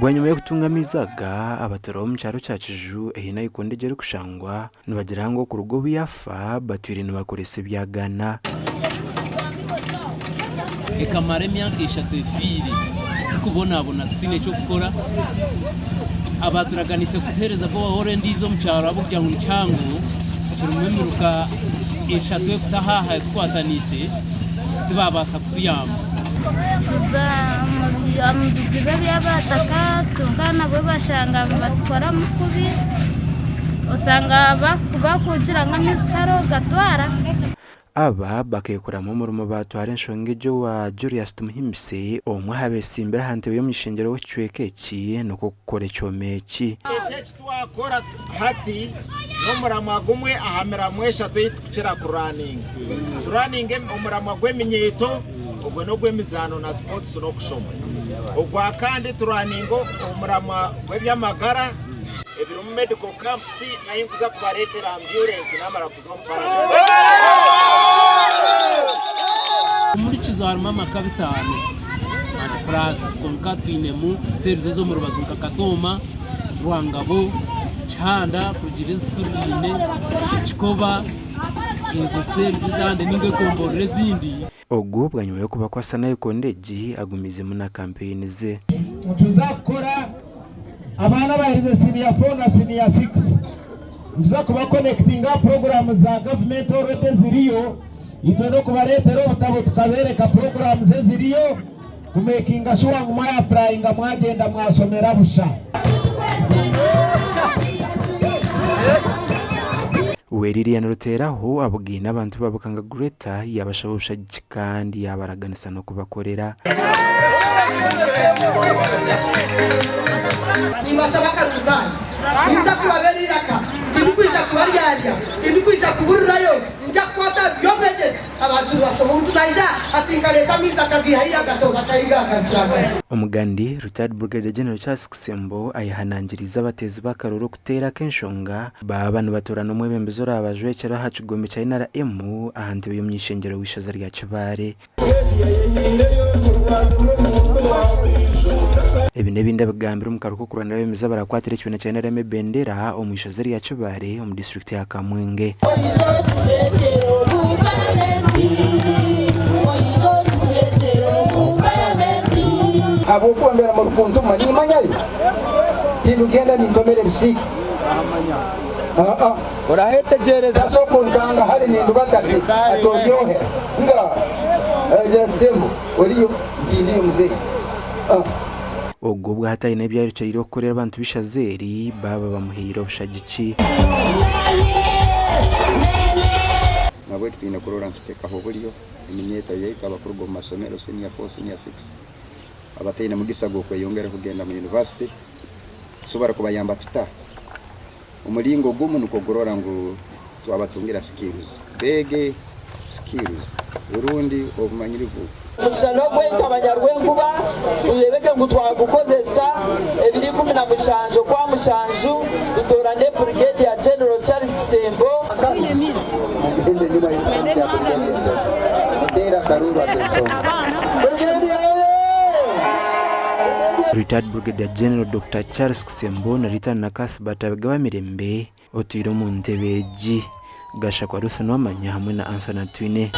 Bwanyima y'okutunga amaizi aga, abatuura b'omu kyaro kya Kiju ei Naikondo egi erikushangwa nibagira ngu okuruga obu yaafa batwire nibakoresa ebyagaana. Ekamara emyaka eshatu efiire turikubonabona tutaine ky'okukora. Abaaturaganiise kutuheereza borehole endiijo omu kyaro ahabw'okugira ngu ni kihango kirimu emiruka eshatu erikutaha aha ekukwataniise tibaabaasa kutuyamba. Kuza omu bizibu eby'abataka kwonka nabwo bashanga nibatukoramu kubi oshanga bakugira ngu amaizi tihariho gatwara. Aba bakeekoramu omurimo baatwara enshonga egi owa Julius Tumuhimbise, omwe aha beetsimbire aha ntebe y'omuny'ishengyero w'ekicweka eki nikwo kukora ekyoma eki. Eki eki twakora hati n'omuramwa gumwe aha miramwa eshatu ei turikukira kuraninga. Turaninga omuramwa gw'eminyeeto, ogwo n'ogw'emizaano na sipotsi n'okushoma. Ogwa kandi turaninga omuramwa gw'eby'amagara ebirimu medical camps ahu nkuza kubareetera ambyurensi naamara kuza omu Omuri Kizu harimu amaka bitaano and plus kwonka twinemu cells ez'omu rubaju nka Katooma, Rwangabo, Kihanda kurugiirira ezi twine, Kikoba, ezo cells ezandi ninga egomborora ezindi. Ogu bwanyima y'okubakwasa Naikondo egi agumiizemu na kampeyini ze. Nituza kukora abaana abaherize siniya 4 na siniya 6 nituza kubakonekitinga aha puroguraamu za gavumenti already eziriyo. Itwe n'okubareetera obutabo tukabeereka puroguraamu eziriyo kumekinga shuwa ngu mwayapurayinga mwagyenda mwashomera busha. We Lilian Ruteraho abugaine abantu ba Bukanga Greater yaabashaba obushagiki kandi yaabaraganisa n'okubakorera. Nimbashaba akaruru kaanyu. Ninza kubabeera eiraka, tindikwija kubaryarya, tindikwija kuburirayo, ninja kukwata aha by'obwegyese, abantu nibashoma omuntu naija ati nkareeta amaizi akagaiha haihi agatooka akaiga akagishangana. Omugandi, Retired Brigadier General Charles Kisembo ayehanangiriize abateezi b'akaruuru okuteera ak'enshonga baaba nibatoorana omwebembezi oraabajwekyera aha kigombe kya NRM aha ntebe y'omuny'ishengyero w'eishaza rya Kibaale. Ebi n'ebindi abigambire omu karuuru k'okurwanira abeebembezi abarakwatira ekibiina kya NRM ebendera omu ishaza erya Kibaale omu disiturikiti ya Kamwenge. Ahabw'okuba mbeera murikuntuma, nimmanyayo, tindikugyenda nintomera ebisiika. Aa. Taso kuntanga hare nindubata ati, Ati oryohe? Nga! Aragira ati, Sembo, oriyo? Nti, Ndiyo muzeeyi. Ah. Ogwo obwo hati aine ebi ayorekyereire okukorera abantu b'eishaza eri baaba bamuhaire obushagiki. Nahabweki twine kurora nituteekaho oburyo eminyeeto yaitu abakuruga omu masomero senior four, senior six abataine mugisa gw'okweyongera kugenda mu yunivasite tusobora kubayamba tuta? Omuringo gumu nukwo kurora ngu twabatungira skills, beege skills rundi obumanyirivu. Omugisha n'ogwaitu abanyarwenkuba tureebeke ngu twagukozesa ebiro 17 Okwamushanju tutoorane Brigadier General Charles Kisembo. Retired Brigadier General Dokita Charles Kisembo na Rita na Cuthbert Abigabamirembe otwire omu ntebe egi, Gashakwa Ruth Nuwamanya hamwe na Anthony Atwine.